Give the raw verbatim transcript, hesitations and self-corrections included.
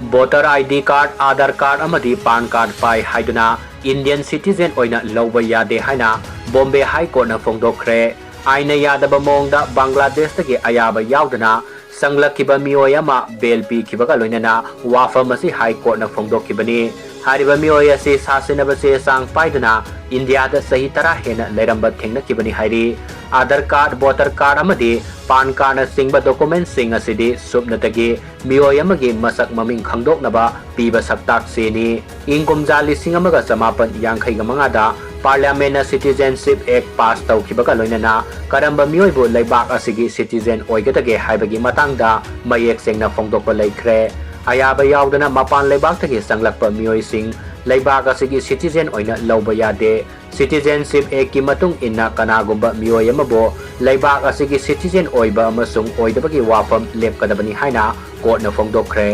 Voter ID card, Aadhaar card ꯑꯃꯗꯤ PAN card ꯄꯥꯏ ꯍꯥꯏꯗꯨꯅ Indian citizen ꯑꯣꯏꯅ ꯂꯧꯕ ꯌꯥꯗꯦ ꯍꯥꯏꯅ Bombay High Courtꯅ ꯐꯣꯡꯗꯣꯛꯈ꯭ꯔꯦ꯫ ꯑꯥꯏꯟꯅ ꯌꯥꯗꯕ ꯃꯑꯣꯡꯗ ꯕꯪꯒ꯭ꯂꯥꯗꯦꯁꯇꯒꯤ ꯑꯌꯥꯕ ꯌꯥꯎꯗꯅ ꯆꯪꯂꯛꯈꯤꯕ ꯃꯤꯑꯣꯏ ꯑꯃ bail ꯄꯤꯈꯤꯕꯒ ꯂꯣꯏꯅꯅ ꯋꯥꯐꯝ ꯑꯁꯤ High Courtꯅ ꯐꯣꯡꯗꯣꯛꯈꯤꯕꯅꯤ꯫ ꯍꯥꯏꯔꯤꯕ ꯃꯤꯑꯣꯏ ꯑꯁꯤ ꯁꯥꯁꯤꯟꯅꯕ ꯆꯦ ꯆꯥꯡ ꯄꯥꯏꯗꯨꯅ ꯏꯟꯗꯤꯌꯥꯗ ꯆꯍꯤ ꯇꯔꯥ ꯍꯦꯟꯅ ꯂꯩꯔꯝꯕ ꯊꯦꯡꯅꯈꯤꯕꯅꯤ ꯍꯥꯏꯔꯤ꯫ Aadhaar card, voter card ꯑꯃꯗꯤ PAN cardꯅꯆꯤꯡꯕ documentꯁꯤꯡ ꯑꯁꯤꯗꯤ ꯁꯨꯞꯅꯇꯒꯤ ꯃꯤꯑꯣꯏ ꯑꯃꯒꯤ ꯃꯁꯛ ꯃꯃꯤꯡ ꯈꯪꯗꯣꯛꯅꯕ ꯄꯤꯕ ꯁꯛꯇꯥꯛ ꯆꯦꯅꯤ꯫ ꯏꯪ ꯀꯨꯝꯖꯥ ꯂꯤꯁꯤꯡ ꯑꯃꯒ ꯆꯃꯥꯄꯟ ꯌꯥꯡꯈꯩꯒ ꯃꯉꯥꯗ Parliamentꯅ Citizenship Act pass ꯇꯧꯈꯤꯕꯒ ꯂꯣꯏꯅꯅ ꯀꯔꯝꯕ ꯃꯤꯑꯣꯏꯕꯨ ꯂꯩꯕꯥꯛ ꯑꯁꯤꯒꯤ citizen ꯑꯣꯏꯒꯗꯒꯦ ꯍꯥꯏꯕꯒꯤ ꯃꯇꯥꯡꯗ ꯃꯌꯦꯛ ꯁꯦꯡꯅ ꯐꯣꯡꯗꯣꯛꯄ ꯂꯩꯈ꯭ꯔꯦ꯫ ꯑꯌꯥꯕ ꯌꯥꯎꯗꯅ ꯃꯄꯥꯟ ꯂꯩꯕꯥꯛꯇꯒꯤ ꯆꯪꯂꯛꯄ ꯃꯤꯑꯣꯏꯁꯤꯡ ꯂꯩꯕꯥꯛ ꯑꯁꯤꯒꯤ citizen ꯑꯣꯏꯅ ꯂꯧꯕ ꯌꯥꯗꯦ꯫ Citizenship Actꯀꯤ ꯃꯇꯨꯡ ꯏꯟꯅ ꯀꯅꯥꯒꯨꯝꯕ ꯃꯤꯑꯣꯏ ꯑꯃꯕꯨ ꯂꯩꯕꯥꯛ ꯑꯁꯤꯒꯤ citizen ꯑꯣꯏꯕ ꯑꯃꯁꯨꯡ ꯑꯣꯏꯗꯕꯒꯤ ꯋꯥꯐꯝ ꯂꯦꯞꯀꯗꯕꯅꯤ ꯍꯥꯏꯅ courtꯅ ꯐꯣꯡꯗꯣꯛꯈ꯭ꯔꯦ꯫